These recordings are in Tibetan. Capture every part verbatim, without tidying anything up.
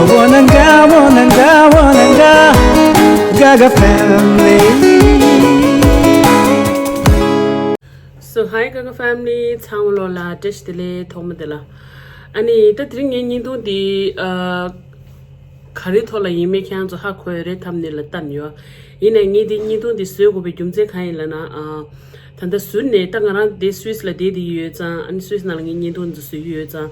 Wananga, wananga, wananga, Gaga family. So hi Gaga family, ཚང་མ་ལོ་ལ་བཀྲ་ཤིས་བདེ་ལེགས། ཐོག་མ་དེ་ལ། ཨ་ནི་ད་དེ་རིང་ངའི་བརྙན་ཐུང་འདི་ཨ་ག་རེ་ཐོག་ལ་ཡིན་མིན་ཁྱེད་རང་ཚོ་ཧ་གོ་ཡོད་རེད། ཐམ་ནེལ་ལ་བལྟས་ཡོད། ཡིན་ནའི་ངས་འདི་བརྙན་ཐུང་འདི་བཟོ་དགོས་པའི་རྒྱུ་མཚན་གང་ཡིན་ལབ་ན། ཨ་ད་ལྟ་ཟུར་ནས་ད་ང་རང་འདི་སུད་སི་ལ་བསྡད་དེ་ཡོད་ཙང་། ཨ་ནི་སུད་སི་ནང་ལ་ངས་བརྙན་ཐུང་འདི་བཟོ་གི་ཡོད་ཙང་།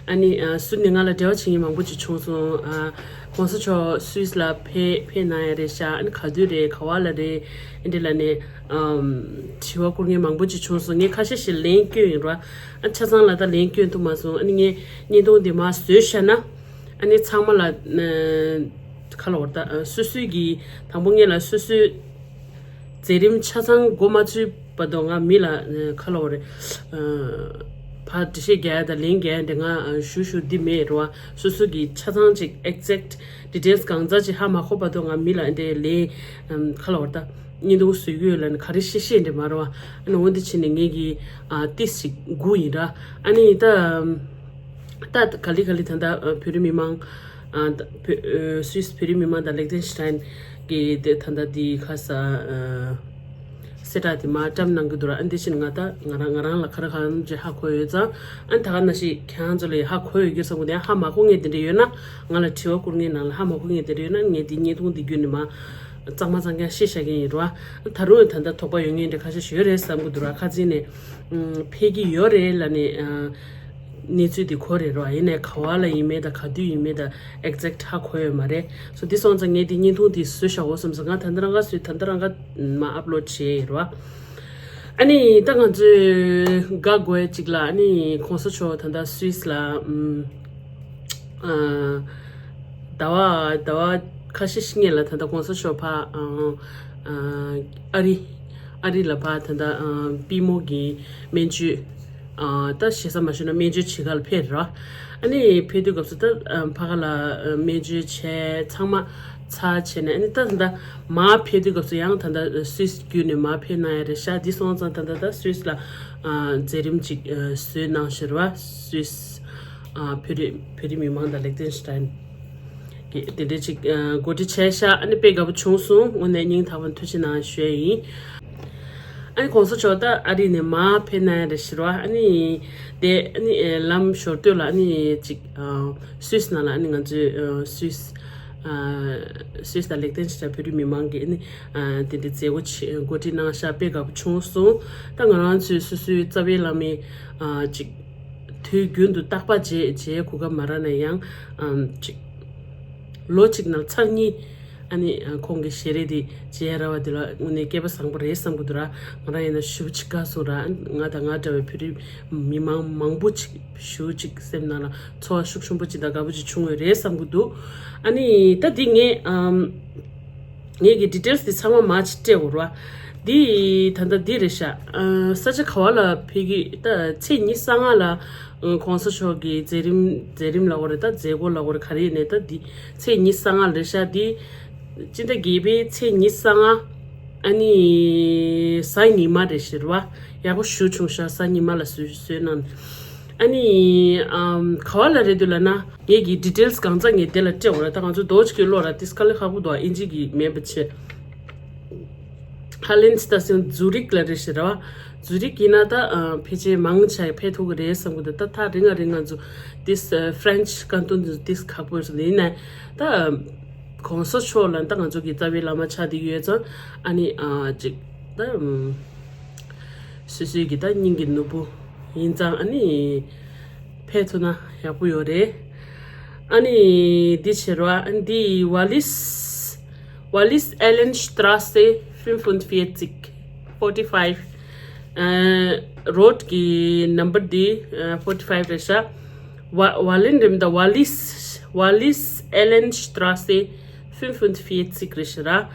ཨ་ནི་ཨ་ཟུར་ནས་ང་ལ་འབྲེལ་བ་བྱེད་མཁན་མང་པོ་ཅིག་བྱུང་སོང་། ཨ་གོང་ས་མཆོག་སུད་སི་ལ་ཕེབས་ཕེབས་གནང་ཡ་རེད་ཤག་ཨ་ནི་ག་དུས་རེད། ག་བ་ལ་རེད། ཨ་འདི་ལ་ནས་ཨམ་དྲི་བ་བསྐུར་མཁན་མང་པོ་ཅིག་བྱུང་སོང་། ངས་ཁ་ཤས་ཤིག་ལན་བསྐྱོན་ཡིན་ར། ཨ་ཆ་ཚང་ལ་ད་ལན་བསྐྱོན་ཐུབ་མ་སོང་། ཨ་ནི་ངས་བརྙན་ཐུང་འདི་མར་བཟོས་བཞག་ན། ཨ་ནི་ཚང་མ་ལ་ཨ་ག་ལབ་དགོས་རེད། ད་ཨ་སོ་སོའི་གི་དང་པོ་ངེད་ལ་སོ་སོའི་མཛད་རིམ་ཆ་ཚང་འགོ་མ་ཚུགས་བར་དུ་ང་མི་ལ་ཨ་ག་ལབ་དགོས་རེད། ཨ་ཕར་འགྲེལ་བཤད་རྒྱག་ཡ་དང་ལན་རྒྱག་ཡ་འདི་ང་ཨ་ཞུ་ཞུ་འདི་མེད་རེད་བ། སོ་སོ་གི་ཆ་ཚང་ཅིག་exact details གང་ཙམ་ཅིག་ཧ་མ་གོ་བར་དུ་ང་མི་ལ་འདི་ལན་ཨ་ག་ལབ་དགོས་རེད། ད་བརྙན་ཐུང་བཟོ་གི་ཡོད་ལབ་ནས་ག་རེ་བཤད་བཤད་འདི་མ་རེད་བ། ཨ་ནི་འོ་འདི་བྱས་ནས་ངེད་ཀྱི་ཨ་ཏིས་ཅིག་སྒུག་ཡིན་ར། ཨ་ནི་ད། ད་ག་ལེ་ག་ལེ་ད་ལྟ་ཨ་བོད་རིགས་མི་མང་ཨ་ད་བོད་ཨ་སུད་སི་བོད་རིགས་མི་མང་དང་ལིག་ཏེན་ཤི་ཏན་གྱི་དེ་ད་ལྟ་དེ་ཁ་ས་ཨ་གསལ་བསྒྲགས་དེ་མར་བཀྲམ་གནང་གི་འདུག་ར། ཨ་འདི་བཞིན་ང་ད་ང་རང་ང་རང་ལ་ག་རེ་གང་ཅིག་ཧ་གོ་ཡོད་ཙང་། ཨ་ད་ག་ནང་བཞིན་ཁྱེད་རང་ཚོ་ལ་ཧ་གོ་ཡོད་ཀྱི་བསམ་གི་འདུག་ཧ་མ་གོ་མཁན་དེ་འདྲ་ཡོད་ན་ང་ལ་དྲི་བ་བསྐུར་མཁན་ནང་ལ། ཧ་མ་གོ་མཁན་དེ་འདྲ་ཡོད་ན་ངས་འདི་བརྙན་ཐུང་འདི་བརྒྱུད་ནས་མར་གཙང་མ་གཙང་རྐྱང་བཤད་བཞག་གི་ཡིན་ར། ད་རུང་ད་ལྟ་དོགས་པ་ཡོད་མཁན་འདྲ་ཁ་ཤས་ཤིག་ཡོད་རེད་བསམ་གི་འདུག་ར། ཁ་ཚིག་ནས་ཨ་ཕེབས་ཀྱི་ཡོད་རེད་ལབ་ནས་ཨ་གནས་ཚུལ་དེ་གོ་རེད་རོ། ཡིན་ནའི་ག་བ་ལ་ཡིན་མིན་དང་ག་དུས་ཡིན་མིན་དང་exact ཧ་གོ་ཡོད་མ་རེད། སོ་འདི་སོང་ཙང་ངས་འདི་བརྙན་ཐུང་འདི་བཟོས་བཞག་འོ་བསམ་སོང་། ང་ད་ལྟ་རང་ག་བཟོས་ད་ལྟ་རང་ག་མར་ཨབ་ལོཌ་བྱས་ཡོད་རོ། ཨ་ནི་ད་ང་ཚོས་དགའ་དགོས་ཅིག་ལ། ཨ་ནི་གོང་ས་མཆོག་ད་ལྟ་སུད་སི་ལ་ཨམ་ཨ་ཟླ་བ་ཟླ་བ་ཁ་ཤས་ཤིག་སྔོན་ལ་ད་ལྟ་གོང་ས་མཆོག་ཕར་ཨ་ཨ་ཨ་རི་ཨ་རི་ལ་ཕར་ད་ལྟ་ཨ་པུས་མོ་གི་སྨན་བཅོས་ཨ་ད་ཞེ་ས་མ་ཞུ་ན་སྨན་བཅོས་བྱེད་གར་ཕེབས་ར། ཨ་ནི་ཕེབས་དུས་སྐབས་སུ་ད་ཨ་ཕ་ག་ལ་ཨ་སྨན་བཅོས་བྱས་ཚང་མ་ཚར་བྱས་ནས། ཨ་ནི་ད་ད་ལྟ་མར་ཕེབས་དུས་སྐབས་སུ་ཡང་ད་ལྟ་སུད་སི་བརྒྱུད་ནས་མར་ཕེབས་གནང་ཡ་རེད་ཤག་འདི་སོང་ཙང་ད་ལྟ་ད་སུད་སི་ལ་ཨ་མཛད་རིམ་ཅིག་ཨ་བཟོས་གནང་ཞེས་ར། སུད་སི་ཨ་བོད་རིགས་བོད་རིགས་མི་མང་དང་ལིག་ཏེན་ཤི་ཏན་གྱི་དེ་འདྲ་ཅིག་ཨ་གོ་སྒྲིག་བྱས་ཤག་ཨ་ནི་དཔེ་དགའ་པོ་བྱུང་སོང་། དངོས་གནས་སྙིང་ཐག་པ་ནས་ཐུགས་རྗེ་གནང་ཞུ་ཡ་ཡིན། ཨ་ནི་གོང་ས་མཆོག་ད་ཨ་རི་ནས་མར་ཕེབས་གནང་ཡ་རེད་ཤག་ར། ཨ་ནི་དེ་ཨ་ནི་ཨ་ལམ་ཞོར་དུས་ལ་ཨ་ནི་ཅིག་ཨ་སུད་སི་ནང་ལ་ཨ་ནི་ང་ཚོའི་ཨ་སུད་སི་ཨ་སུད་སི་དང་ལིག་ཏེན་ཤི་ཏན་བོད་རིགས་མི་མང་གི་ཨ་ནི་ཨ་དེ་འདྲའི་མཛད་སྒོ་ཆེ་གོ་སྒྲིག་གནང་ཤག་དཔེ་དགའ་པོ་བྱུང་སོང་། ད་ང་རང་ཚོའི་སོ་སོའི་རྩ་བའི་བླ་མའི་ཨ་ཅིག་དུས་རྒྱུན་དུ་རྟག་པར་མཇལ་མཇལ་གོ་སྐབས་མ་རག་ན་ཡང་ཨམ་ཅིག་ལོ་གཅིག་ནང་ཚར་གཉིས་ཨ་ནི་ཨ་ཁོང་གི་ཞལ་རས་དེ་མཇལ་ར་བ་དེ་ལ་དངོས་གནས་སྐལ་པ་བཟང་པོ་རེད་བསམ་གི་འདུག་ར། ང་རང་ཡིན་ན་ཞེ་པོ་ཅིག་དགའ་སོང་ར། ང་དང་ང་འདྲ་བའི་བོད་རིགས་མི་མང་མང་པོ་ཅིག་ཞེ་པོ་ཅིག་སེམས་ནང་ལ་ཚོར་བ་ཤུགས་ཆེན་པོ་ཅིག་དང་དགའ་པོ་ཅིག་བྱུང་བས་རེད་བསམ་གི་འདུག་ཨ་ནི་ད་འདི་ངས་ཨམ་ངས་ཀྱི་ཌི་ཊེལ་སི་དེ་ཚང་མ་མར་ཅིག་སྤྲད་འོ་ར། འདི་ད་ལྟ་འདི་རེད་ཤག་ཨ་ས་ཆ་ག་བ་ལ་ཕེབས་ཀྱི། ད་ཚེས་ཉི་ཤུ་རྩ་ལྔ་ལ་ཨ་གོང་ས་མཆོག་གི་མཛད་རིམ་མཛད་རིམ་ལབ་དགོས་རེད། ད་མཛད་སྒོ་ལབ་དགོས་རེད། ག་རེ་ཡིན་ནའི་ད་འདི་ཚེས་ཉི་ཤུ་རྩ་ལྔ་རེད་ཤག་འདི་སྤྱི་ཟླ་བརྒྱད་པའི་ཚེས་ཉི་ཤུ་རྩ་ལྔ་ཨ་ནི་གཟའ་ཉི་མ་རེད་ཤག་ར་བ། ཡག་པོ་ཞེ་པོ་བྱུང་ཤག་གཟའ་ཉི་མ་ལ་བཟོས་བཟོས་གནང་། ཨ་ནི་ཨམ་ག་བ་ལ་རེད་འདུག་ལབ་ན། ངས་ཀྱི་ཌི་ཊེལ་སི་གང་ཚང་ངས་དེ་ལ་སྤྲད་འོ་ར། ད་ང་ཚོ་རྡོ་ཅིག་གི་ལོ་ར་ཏིས་དཀའ་ལས་ཁག་པོ་འདུག་ཨིན་ཇི་གི་མེད་པ་བྱས། ཧ་ལན་སི་ད་སེང་ཛུ་རིག་ལ་རེད་ཤག་ར་བ། ཛུ་རིག་ཡིན་ན་ད་ཨ་ཕལ་ཆེར་མང་ཆེ་ཕེབས་ཐུབ་ཀྱི་རེད་བསམ་གི་འདུག་ད་ཐག་རིང་ང་རིང་ང་ཚོ་ཏིས་ཨ་ཧྥ་རན་སི་ཀན་ཏོན་དུ་ཏིས་ཁག་པོ་རེད་ཡིན་ན། ད་གོང་ས་མཆོག་ལ་ད་ང་ཚོ་གི་རྩ་བའི་བླ་མ་ཆགས་བསྡད་ཡོད་ཙང་། ཨ་ནི་ཨ་ཅིག་ད་ཨམ་སོ་སོའི་གི་ད་སྙིང་གི་ནོར་བུ་ཡིན་ཙང་། ཨ་ནི་ཕེབས་ཐུབ་ན་ཡག་པོ་ཡོད་རེད། ཨ་ནི་འདི་བྱེད་རོགས། ཨ་ནི་འདི་Wallis Wallis Ellenstraße fünfundvierzig, forty five, ཨ་རོཌ་གི་ནམ་བར་འདི་ཨ་forty five རེད་ཤག་ཝ་ཝ་ལིན་རེད་མི་འདུག Wallis Wallis Ellenstraße fünfundvierzig རེད་ཤག་ར།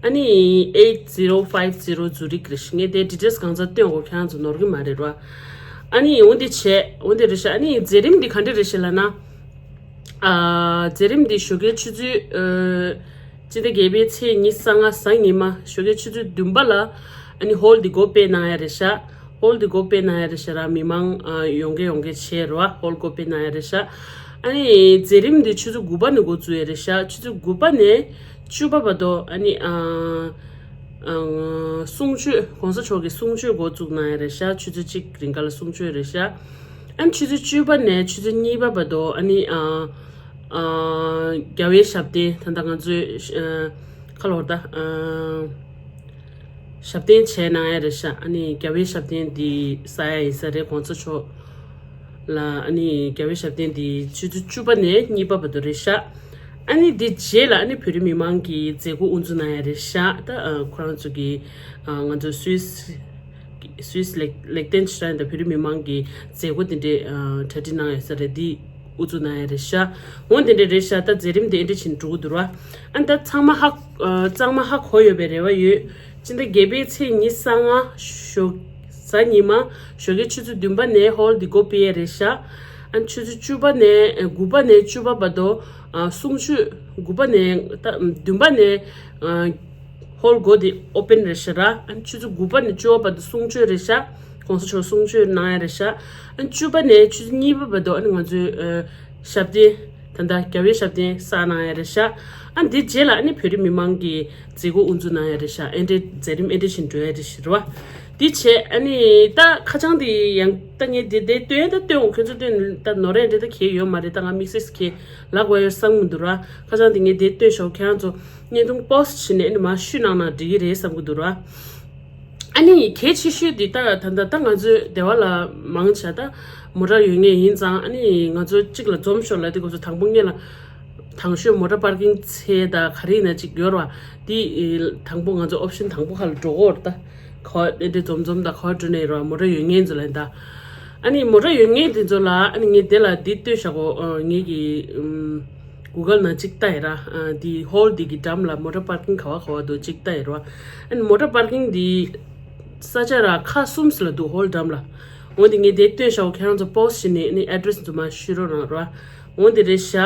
ཨ་ནི་eight zero five zero ཛུ་རིག་རེད་ཤག་ངས་དེ་ཌི་ཊེལ་སི་གང་ཚང་སྟོན་དགོས། ཁྱེད་རང་ཚོ་ནོར་གི་མ་རེད་ར། ཨ་ནི་འོ་འདི་བྱས་འོ་འདི་རེད་ཤག་ཨ་ནི་མཛད་རིམ་འདི་ག་འདྲ་རེད་ཤག་ལབ་ན། ཨ་མཛད་རིམ་འདི་ཞོགས་ཀའི་ཆུ་ཚོད་ཨ་སྤྱི་ཟླ་བརྒྱད་པའི་ཚེས་ཉི་ཤུ་རྩ་ལྔ་གཟའ་ཉི་མ་ཞོགས་ཀའི་ཆུ་ཚོད་བདུན་པ་ལ་ཨ་ནི་ཧོལ་འདི་སྒོ་ཕྱེ་གནང་ཡ་རེད་ཤག་ཧོལ་འདི་སྒོ་ཕྱེ་གནང་ཡ་རེད་ཤག་ར། མི་མང་ཨ་ཡོང་གི་ཡོང་གི་བྱས་ར་བ། ཧོལ་སྒོ་ཕྱེ་གནང་ཡ་རེད་ཤག་ཨ་ནི་མཛད་རིམ་འདི་ཆུ་ཚོད་དགུ་པ་ནས་འགོ་བཙུགས་ཡ་རེད་ཤག་ཆུ་ཚོད་དགུ་པ་ནས་བཅུ་པ་བར་དུ་ཨ་ནི་ཨ་ཨ་གསུང་ཆོས་༸གོང་ས་མཆོག་གི་གསུང་ཆོས་འགོ་བཙུགས་གནང་ཡ་རེད་ཤག་ཆུ་ཚོད་གཅིག་རིང་ག་ལ་གསུང་ཆོས་རེད་ཤག་ཨ་ནི་ཆུ་ཚོད་བཅུ་པ་ནས་ཆུ་ཚོད་གཉིས་པ་བར་དུ་ཨ་ནི་ཨ་ཨ་རྒྱལ་བའི་ཞབས་བརྟན། ད་ལྟ་ང་ཚོའི་ཨ་ཁ་ལོར་ད་ཨ། ཞབས་བརྟན་བྱས་གནང་ཡ་རེད་ཤག་ཨ་ནི་རྒྱལ་བའི་ཞབས་བརྟན་འདི་ས་ཡ་ཡིན་ས་རེད། གོང་ས་མཆོག་ལ་ཨ་ནི་རྒྱལ་བའི་ཞབས་བརྟན་འདི་ཆུ་ཚོད་བཅུ་པ་ནས་གཉིས་པ་བར་དུ་རེད་ཤག་ཨ་ནི་འདི་རྗེས་ལ་ཨ་ནི་བོད་རིགས་མི་མང་གི་མཛད་སྒོ་དབུ་འཛུགས་གནང་ཡ་རེད་ཤག་ད་ཨ་ཁོ་རང་ཚོ་གི་ཨ་ང་ཚོ་སུད་སི་སུད་སི་ལེགས་ལེགས་ལྡན་ཕྱི་དྲག་ཡིན་ད་བོད་རིགས་མི་མང་གི་མཛད་སྒོ་དེ་འདྲའི་ཨ་གྲ་སྒྲིག་གནང་ཡ་ས་རེད། འདི་དབུ་འཛུགས་གནང་ཡ་རེད་ཤག་འོ་དེ་འདྲ་རེད་ཤག་ད་མཛད་རིམ་དེ་འདྲ་བཞིན་འགྲོ་གི་འདུག་ར། ཨ་ད་ཚང་མ་ཧ་ཨ་གཙང་མ་ཧ་གོ་ཡོད་པའི་རེ་བ་ཡོད། སྤྱི་ཟླ་བརྒྱད་པའི་ཚེས་ཉི་ཤུ་རྩ་ལྔ་ཞོགས་གཟའ་ཉི་མ་ཞོགས་ཀའི་ཆུ་ཚོད་བདུན་པ་ནས་ཧོལ་འདི་སྒོ་ཕྱེ་ཡ་རེད་ཤག་ཨ་ཆུ་ཚོད་བཅུ་པ་ནས་དགུ་པ་ནས་བཅུ་པ་བར་དུ་ཨ་གསུང་ཆོས། དགུ་པ་ནས་ད་བདུན་པ་ནས་ཨ་ཧོལ་སྒོ་དེ་ཨོ་པན་རེད་ཤག་ར། ཨ་ཆུ་ཚོད་དགུ་པ་ནས་བཅུ་པ་བར་དུ་གསུང་ཆོས་རེད་ཤག་གོང་ས་མཆོག་གསུང་ཆོས་གནང་ཡ་རེད་ཤག་ཨ་བཅུ་པ་ནས་ཆུ་ཚོད་གཉིས་པ་བར་དུ་ཨ་ནི་ང་ཚོའི་ཨ་ཞབས་བརྟན་ད་ལྟ་རྒྱལ་བའི་ཞབས་བརྟན་བསགས་གནང་ཡ་རེད་ཤག་ཨ་འདི་རྗེས་ལ་ཨ་ནི་བོད་རིགས་མི་མང་གི་མཛད་སྒོ་དབུ་འཛུགས་གནང་ཡ་རེད་ཤག་ཨེ་འདྲའི་མཛད་རིམ་ཨེ་འདྲ་བཞིན་འགྲོ་ཡ་རེད་ཤག་རེད་བ། འདི་བྱས་ཨ་ནི་ད་ཁ་བྱང་འདི་ཡང་ད་ངས་འདི་འདི་སྟོན་ད་སྟོན་འོ་ཁྱོད་ཚོ་སྟོན་ད་ནོར་རེ་འདྲ་ད་གས་ཡོད་མ་རེད། ད་ང་དམིགས་བསལ་གས་ལག་པ་ཡོད་བསམ་གི་འདུག་ར། ཁ་བྱང་འདི་ངས་འདི་སྟོན་ཤོག་ཁྱེད་རང་ཚོ་བརྙན་ཐུང་པོ་སི་ཊི་བྱས་ནས་ཨ་ནི་མར་བཤུས་གནང་ན་འགྲིག་གི་རེད་བསམ་གི་འདུག་ར། ཨ་ནི་གལ་ཆེ་ཤོས་འདི་ད་ད་ད་ད་ང་ཚོའི་སྡེ་བ་ལ་མང་ཆེ་ད་མོ་ཊ་ཡོད་མཁན་ཡིན་ཙང་། ཨ་ནི་ང་ཚོ་གཅིག་ལ་འཛོམས་ཤོག་ལབ་དུས་སྐབས་སུ་དང་པོ་ངེད་ལ་དང་ཤོས་མོ་ཊ་པར་ཀིང་ཚད་ད་ག་རེ་ཡིན་ན་གཅིག་ཡོད་རེད་བ། འདི་དང་པོ་ང་ཚོ་ཨོབ་ཤན་དང་པོ་ཁ་ལ་འགྲོ་གི་ཡོད་རེད། ད་ག་བ་འདི་འཛོམས་འཛོམས་ད་ག་བ་འགྲོ་ནས་ཡོད་རེད་བ། མོ་ཊ་ཡོད་མཁན་ཚོ་ལ་ད། ཨ་ནི་མོ་ཊ་ཡོད་མཁན་དེ་ཚོ་ལ་ཨ་ནི་ངས་དེ་ལ་འདི་སྟོན་བཞག་གོ་ཨ་ངེད་ཀྱི་ཨམ། གུ་གལ་ནང་གཅིག་ལྟ་ཡི་ར། ཨ་འདི་ཧོལ་འདི་གི་འགྲམ་ལ་མོ་ཊ་པར་ཀིང་ག་བ་ག་བ་འདུག་གཅིག་ལྟ་ཡི་ར། ཨ་ནི་མོ་ཊ་པར་ཀིང་འདི་ས་ཆ་ར་ཁག་གསུམ་ཙམ་ལ་འདུག་ཧོལ་འགྲམ་ལ། འོ་འདི་ངས་དེ་སྟོན་བཞག་ཁྱེད་རང་ཚོ་པོ་སི་ཊི་བྱས་ནས་ཨ་ནི་ཨེ་ཌི་རེ་སི་འདུག་མར་བཤུས་རོགས་གནང་ར། འོ་འདི་རེད་ཤག་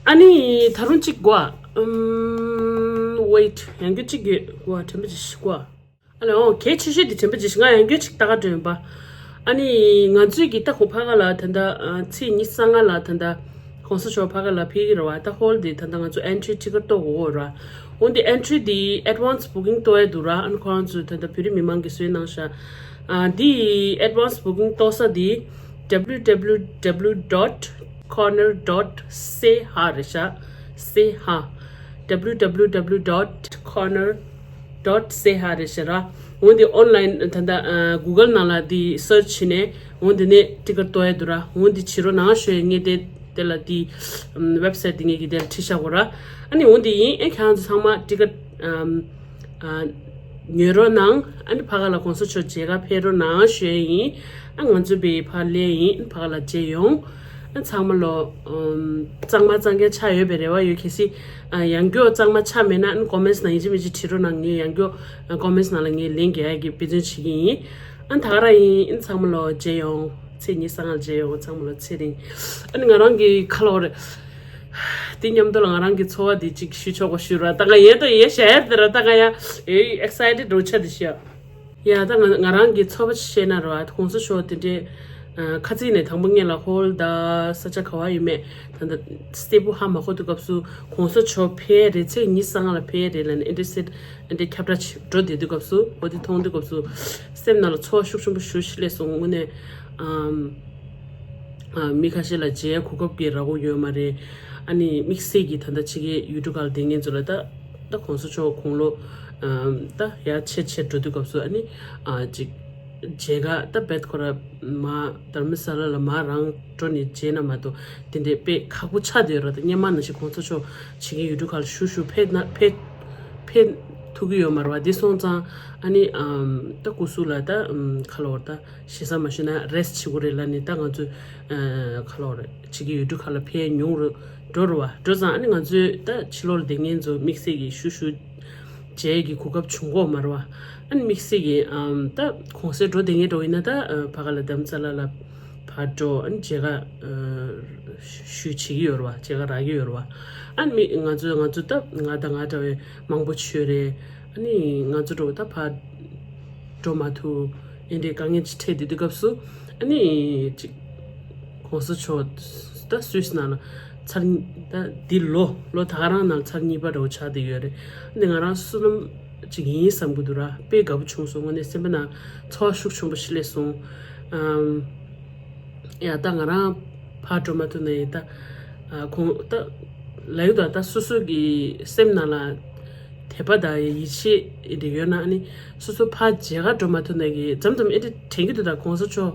ཨ་ནི་ད་རུང་གཅིག་གོ་ཨ། ཨམ། ཝེ་ཊི། ཡང་བསྐྱར་གཅིག་ཡོད་གོ་དྲན་པ་ཅིག་ཤིག་གོ་ཨ་ལེ་འོ་གལ་ཆེ་ཤོས་དེ་དྲན་པ་ཅིག་ང་ཡང་བསྐྱར་ཅིག་ལྟ་ག་འགྲོ་ཡིན་པ། ཨ་ནི་ང་ཚོས་ཀྱི་ལྟ་ཁོ་ཕ་ག་ལ་ད་ལྟ་ཨ་ཚེས་ཉི་ཤུ་རྩ་ལྔ་ལ་ད་ལྟ་གོང་ས་མཆོག་ཕ་ག་ལ་ཕེབས་ཀྱི་རེད་བ། ད་ཧོལ་དེ་ད་ལྟ་ང་ཚོ་ཨེན་ཊི་རི་ཊི་ཀེ་ཊི་གཏོང་དགོས་རེད་བ། འོ་འདི་ཨེན་ཊི་རི་དེ་ཨེཌ་ཝན་སི་བུ་ཀིང་གཏོང་ཡ་འདུག་ར། ཨ་ནི་ཁོ་རང་ཚོས་ད་ལྟ་བོད་རིགས་མི་མང་གིས་བཟོས་གནང་ཤག་ཨ་འདི་ཨེཌ་ཝན་སི་བུ་ཀིང་གཏོང་ས་དེ་W W W dot Conor dot C H རེད་ཤག C H W W W dot Conor dot C H རེད་ཤག་ར། འོ་འདི་ཨོན་ལ་ཡིན་ད་ལྟ་གུ་གལ་ནང་ལ་འདི་སར་ཆི་བྱས་ནས་འོ་འདི་ནས་ཊི་ཀེ་ཊི་གཏོང་ཡ་འདུག་ར། འོ་འདི་བྱེད་རོགས་གནང་ཞུ་ཡ། ངས་དེ་དེ་ལ་འདི་ཝེབ་སའིཊ་འདི་ངས་ཀྱི་དེ་ལ་བྲིས་བཞག་གོ་ར། ཨ་ནི་འོ་འདི་ཡིན། ཨེ་ཁྱེད་རང་ཚོ་ཚང་མ་ཊི་ཀེ་ཊི་ཉོ་རོགས་གནང་། ཨ་ནི་ཕ་ག་ལ་གོང་ས་མཆོག་མཇལ་ཁ་ཕེབས་རོགས་གནང་ཞུ་ཡ་ཡིན། ཨ་ང་ཚོ་པའི་ཕ་ལས་ཡིན། ཨ་ཕ་ག་ལ་མཇལ་ཡོང་། ཨ་ཚང་མ་ལོ་ཨམ། གཙང་མ་གཙང་རྐྱང་ཆགས་ཡོད་པའི་རེ་བ་ཡོད། གལ་སྲིད་ཨ་ཡང་བསྐྱར་གཙང་མ་ཆགས་མེད་ན་ཨ་ཀོ་མེན་ཊི་ནང་ཡིན་གཅིག་མིན་གཅིག་བྲིས་རོགས་གནང་། ངས་ཡང་བསྐྱར་ཨ་ཀོ་མེན་ཊི་ནང་ལ་ངས་ལན་རྒྱག་ཡ་གི་འབད་བརྩོན་བྱེད་ཀྱི་ཡིན། ཨ་ད་ག་རང་ཡིན། ཨ་ཚང་མ་ལོ་མཇལ་ཡོང་། ཚེས་ཉི་ཤུ་རྩ་ལྔ་མཇལ་ཡོང་། ཚང་མ་ལོ་ཚེ་རིང་། ཨ་ནི་ང་རང་གི་ཁ་ལོ་རེད། དེ་མཉམ་དུ་ལ་ང་རང་གི་ཚོར་བ་དེ་གཅིག་ཞུ་ཆོག་གོ་ཞུ་ར། ད་ང་ཡས་ད་ཡས་ཞེ་ཡས་དེ་ར། ད་ང་ཡ་ཨེ་ཨེག་སའི་ཊེཌ་འགྲོ་ཆ་དེ་ཤི་ཡ། ཡ་ད་ང་ང་རང་གི་ཚོར་བ་བཤད་ན་ར། གོང་ས་མཆོག་དེ་འདྲའི་ཨ་ཁ་ཚིག་ནས་དང་པོ་ངེད་ལ་ཧོལ་ད་ས་ཆ་ག་བ་ཡོད་མེད་ད་ད་སྟེགས་བུ་ཧ་མ་གོ་དུས་སྐབས་སུ་གོང་ས་མཆོག་ཕེབས་རེད། ཚེས་ཉི་ཤུ་རྩ་ལྔ་ལ་ཕེབས་རེད་ལབ་ནས་ཨེ་འདྲ་སེ་ཨེ་འདྲ་ཁྱབ་བསྒྲགས་བྱེད་འགྲོ་བསྡད་དུས་སྐབས་སུ་འོ་དེ་མཐོང་དུས་སྐབས་སུ་སེམས་ནང་ལ་ཚོར་བ་ཤུགས་ཆེན་པོ་ཞེ་པོ་ཅིག་སླེབས་སོང་། དངོས་གནས་ཨམ། ཨ་མི་ཁ་ཤས་ལ་མཇལ་གོ་སྐབས་ཀྱི་རག་གི་ཡོད་མ་རེད། ཨ་ནི་དམིགས་བསལ་གྱི་ད་ལྟ་ཕྱི་རྒྱལ་ཡུལ་གྲུ་ཁག་ལ་བསྡད་མཁན་ཚོ་ལ་ད་ད་གོང་ས་མཆོག་དགུང་ལོ་ཨམ་ད་ཡར་ཆེར་ཆེར་འགྲོ་དུས་སྐབས་སུ་ཨ་ནི་ཨ་ཅིག་མཇལ་ཁ་ད་རྦད་ཁོ་ར་མར་དྷརྨ་ས་ལ་ལ་མར་རང་འགྲོ་ནས་མཇལ་ན་མ་གཏོགས་དེ་འདྲའི་དཔེ་ཁག་པོ་ཆགས་བསྡད་ཡོད་རེད། ད་སྔོན་མ་ནང་བཞིན་གོང་ས་མཆོག་ཕྱི་རྒྱལ་ཡུལ་གྲུ་ཁག་ལ་ཞུ་ཞུ་ཕེབས་ན་ཕེབས་ཕེབས་ཐུབ་ཀྱི་ཡོད་མ་རེད་བ། དེ་སོང་ཙང་ཨ་ནི་ཨམ་ད་སྐུ་གཟུགས་ལ་ད་ཨམ་ཁ་ལོ་བ་ད། ཞེ་ས་མ་ཞུས་ན་རེ་སི་ཊི་བྱེད་དགོས་རེད་ལབ་ནས་ད་ང་ཚོས་ཨ་ཁ་ལོ་རེད་ཕྱི་རྒྱལ་ཡུལ་གྲུ་ཁག་ལ་ཕེབས་མྱོང་རུ་འགྲོ་རུ་བ་འགྲོ་ཙང་ཨ་ནི་ང་ཚོས་ད་ཕྱི་ལོགས་ལ་བསྡད་མཁན་ཚོ་དམིགས་བསལ་གྱི་ཞུ་ཞུ་བྱེད་ཀྱི་གོ་སྐབས་བྱུང་གོ་མ་རུ་བ། ཨ་ནི་དམིགས་བསལ་གྱི་ཨམ་ད་གོང་སའི་འགྲོ་བསྡད་མཁན་འགྲོ་ཡིན་ན་ད་ཨ་ཕ་ག་ལ་དྷརྨ་ས་ལ་ལ་ཕར་འགྲོ་ཨ་ནི་མཇལ་ཁ་ཨ་ཞུ་བྱེད་ཀྱི་ཡོད་རུ་བ། མཇལ་ཁ་རག་གི་ཡོད་རུ་བ། ཨ་ནི་མི་ང་ཚོས་ང་ཚོ་ད་ང་ད་ང་འདྲ་བའི་མང་པོ་ཆོས་རེད། ཨ་ནི་ང་ཚོ་འགྲོ་ད་ཕར་འགྲོ་མ་ཐུབ། ཨེ་འདྲའི་དཀའ་ངལ་ཅིག་འཕྲད་དེ་དུས་སྐབས་སུ་ཨ་ནི་ཅིག་ ༸གོང་ས་མཆོག་ད་སུད་སི་ནང་ལ་ཚར་ད་འདི་ལོ་ལོ་ད་ག་རང་ནང་ཚར་གཉིས་པ་འདྲ་བོ་ཆགས་བསྡད་ཡོད་རེད། འདི་ང་རང་བསོད་ནམས་ཅིག་ཡིན་བསམ་གི་འདུག་ར། དཔེ་དགའ་པོ་བྱུང་སོང་། དངོས་གནས་སེམས་པ་ནང་ཚོར་བ་ཤུགས་ཆེན་པོ་ཞིག་སླེབས་སོང་། ཨམ། ཡ་ད་ང་རང་ཕར་འགྲོ་མ་ཐུབ་ན་ཡིན་ད། ཨ་ཁོང་ད་ལབ་ཡོད་ད། ད་སོ་སོ་གི་སེམས་ནང་ལ་དད་པ་དང་ཡིད་ཆེས་འདི་ཡོད་ན། ཨ་ནི་སོ་སོ་ཕར་མཇལ་ཁ་འགྲོ་མ་ཐུབ་ན་གི་མཚམས་མཚམས་ཨེ་འདྲ་དྲན་གི་འདུག་ད། ༸གོང་ས་མཆོག་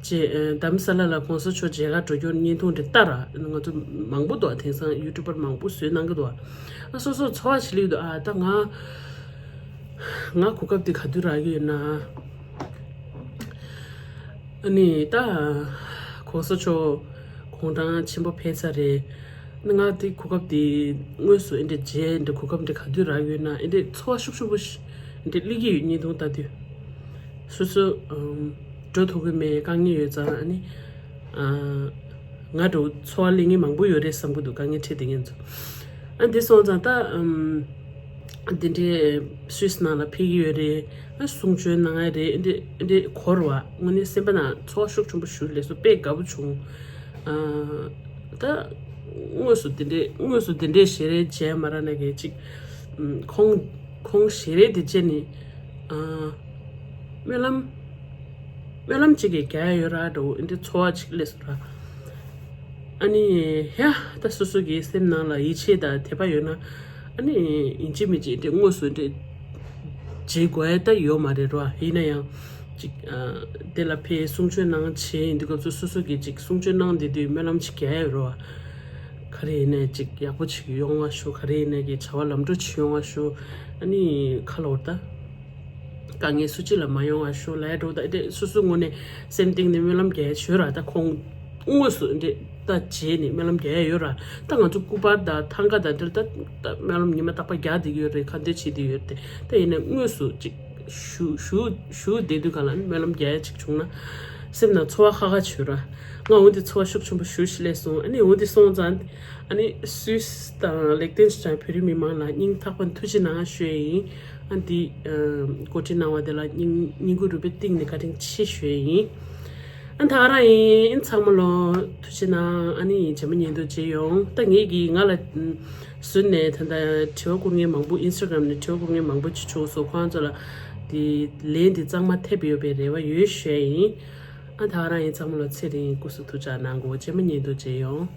ཅེས་རྡ་རམ་ས་ལ་ལ་༸གོང་ས་མཆོག་མཇལ་ཁ་འགྲོ་རྒྱུར་བརྙན་ཐུང་འདི་ལྟ་ར། ང་ཚོ་མང་པོ་འདུག་དེང་སང་ཡུ་ཊུབ་པར་མང་པོ་བཟོས་གནང་གི་འདུག་ཨ་སོ་སོ་ཚོར་བ་ཞིག་སླེབས་འདུག་ཨ་ད་ང་ང་གོ་སྐབས་འདི་ག་དུས་རག་གི་ཡོད་ན། ཨ་ནི་ད་༸གོང་ས་མཆོག་དགུང་གྲངས་ཆེན་པོ་ཕེབས་ཚར་རེད། ང་དེ་གོ་སྐབས་དེ་དངོས་སུ་ཨེ་འདྲ་མཇལ་འདྲ་གོ་སྐབས་འདྲ་ག་དུས་རག་ཡོད་ན། ཨེ་འདྲ་ཚོར་བ་ཤུགས་ཆེན་པོ་ཞིག་འདྲ་སླེབས་ཀྱི་ཡོད། བརྙན་ཐུང་ལྟ་དུས་སོ་སོ་ཨམ་འགྲོ་ཐུབ་ཀྱི་མེད། དཀའ་ངལ་ཡོད་ཙང་། ཨ་ནི་ཨ་ང་འདྲ་བོ་ཚོར་བ་སླེབས་མཁན་མང་པོ་ཡོད་རེད་བསམ་གྱི་འདུག་དཀའ་ངལ་འཕྲད་བསྡད་མཁན་ཚོ། ཨ་འདི་སོང་ཙང་ད་ཨམ། འདི་འདྲའི་སུད་སི་ནང་ལ་ཕེབས་ཀྱི་ཡོད་རེད། ཨ་གསུང་ཆོས་གནང་ཡ་རེད། འདི་འདི་གོ་ར་བ། དངོས་གནས་སེམས་པ་ནང་ཚོར་བ་ཤུགས་ཆེན་པོ་ཞིག་སླེབས་སོང་། དཔེ་དགའ་པོ་བྱུང་། ཨ་ད་དངོས་སུ་འདི་འདྲའི་དངོས་སུ་འདི་འདྲའི་ཞལ་རས་མཇལ་མ་རག་ན་གི་ཅིག་ཨམ་ཁོང་ཁོང་ཞལ་རས་འདི་མཇལ་ནས་ཨ་སྨོན་ལམ་སྨོན་ལམ་ཅིག་གི་རྒྱག་ཡ་ཡོད་ར་འདྲ་བོ། འདི་ཚོར་བ་ཅིག་སླེབས་སོང་ར། ཨ་ནི་ཡ་ད་སོ་སོ་གི་སེམས་ནང་ལ་ཡིད་ཆེས་དང་དད་པ་ཡོད་ན། ཨ་ནི་ཡིན་གཅིག་མིན་གཅིག་འདི་དངོས་སུ་འདི་བྱེད་དགོས་ཡ་ད་ཡོད་མ་རེད་ར། ཡིན་ན་ཡང་ཅིག་ཨ་དེ་ལ་ཕེབས་གསུང་ཆོས་གནང་བྱས་འདི་སྐབས་སུ་སོ་སོ་གི་ཅིག་གསུང་ཆོས་གནང་བསྡད་དུས་སྨོན་ལམ་ཅིག་རྒྱག་ཡ་ཡོད་ར། ག་རེ་ཡིན་ནའི་ཅིག་ཡག་པོ་ཅིག་ཡོང་བ་ཤོག་ག་རེ་ཡིན་ནའི་གི་བྱ་བ་ལམ་འགྲོ་ཅིག་ཡོང་བ་ཤོག་ཨ་ནི་ཁ་ལོ་ད། དཀའ་ངལ་སུ་གཅིག་ལ་མ་ཡོང་བ་ཤོག་ལབ་ཡ་འདྲ་བོ། ད་དེ་སོ་སོའི་ངོས་ནས་སེམས་གཏིང་ནས་སྨོན་ལམ་རྒྱག་ཡ་བྱོས་ར། ད་ཁོང་དངོས་སུ་འདི་ད་བྱས་ནས་སྨོན་ལམ་རྒྱག་ཡ་ཡོད་ར། ད་ང་ཚོ་སྐུ་པར་དང་ཐང་ག་དང་འདིར་ད་ད་སྨོན་ལམ་ཉི་མ་རྟག་པར་རྒྱག་བསྡད་ཀྱི་ཡོད་རེད། ཁ་འདོན་བྱེད་བསྡད་ཡོད་རེད། ད་ཡིན་ན་དངོས་སུ་ཅིག་ཞུ་ཞུ་ཞུ་བསྡད་དུས་ག་ལ་སྨོན་ལམ་རྒྱག་ཡ་ཅིག་བྱུང་ན་སེམས་ནང་ཚོར་བ་ཁ་ཁ་བྱོས་ར། ང་འོ་འདི་ཚོར་བ་ཤུགས་ཆེན་པོ་ཞེ་པོ་ཞིག་སླེབས་སོང་། ཨ་ནི་འོ་འདི་སོང་ཙང་ཨ་ནི་སུད་སི་དང་ལིག་ཏེན་སི་ཏན་བོད་རིགས་མི་མང་ལ་སྙིང་ཐག་པ་ནས་ཐུགས་རྗེ་གནང་ཞུ་ཡ་ཡིན། ཨ་འདི་ཨ་འགོ་ཁྲིད་གནང་བ་དེ་ལ་སྙིང་སྙིང་ཁུང་རུས་པའི་གཏིང་ནས་བཀའ་དྲིན་ཆེ་ཞུ་ཡ་ཡིན། ཨ་ད་ག་རང་ཡིན། ཚང་མ་ལོ་ཐུགས་རྗེ་གནང་། ཨ་ནི་རྗེས་མ་བརྙན་ཐུང་མཇལ་ཡོང་། ད་ངེད་ཀྱིས་ང་ལ་ཨ་ཟུར་ནས་ད་ལྟ་དྲི་བ་བསྐུར་མཁན་མང་པོ་ཨིན་སི་ཊ་གྷ་རམ་ནས་དྲི་བ་བསྐུར་མཁན་མང་པོ་ཅིག་བྱུང་སོང་། ཁོང་ཚོ་ལ་དེ་ལན་དེ་གཙང་མ་ཐེབས་ཡོད་པའི་རེ་བ་ཡོད་ཞུ་ཡ་ཡིན། ཨ་ད་ག་རང་ཡིན། ཚང་མ་ལ་ཚེ་རིང་སྐུ་གཟུགས་ཐུགས་ཅག་གནང་དགོས། རྗེས་མ་བརྙན་ཐུང་མཇལ་ཡོང་།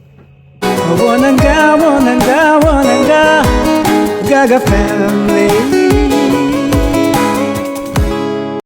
Wananga, wananga, wananga, Gaga family.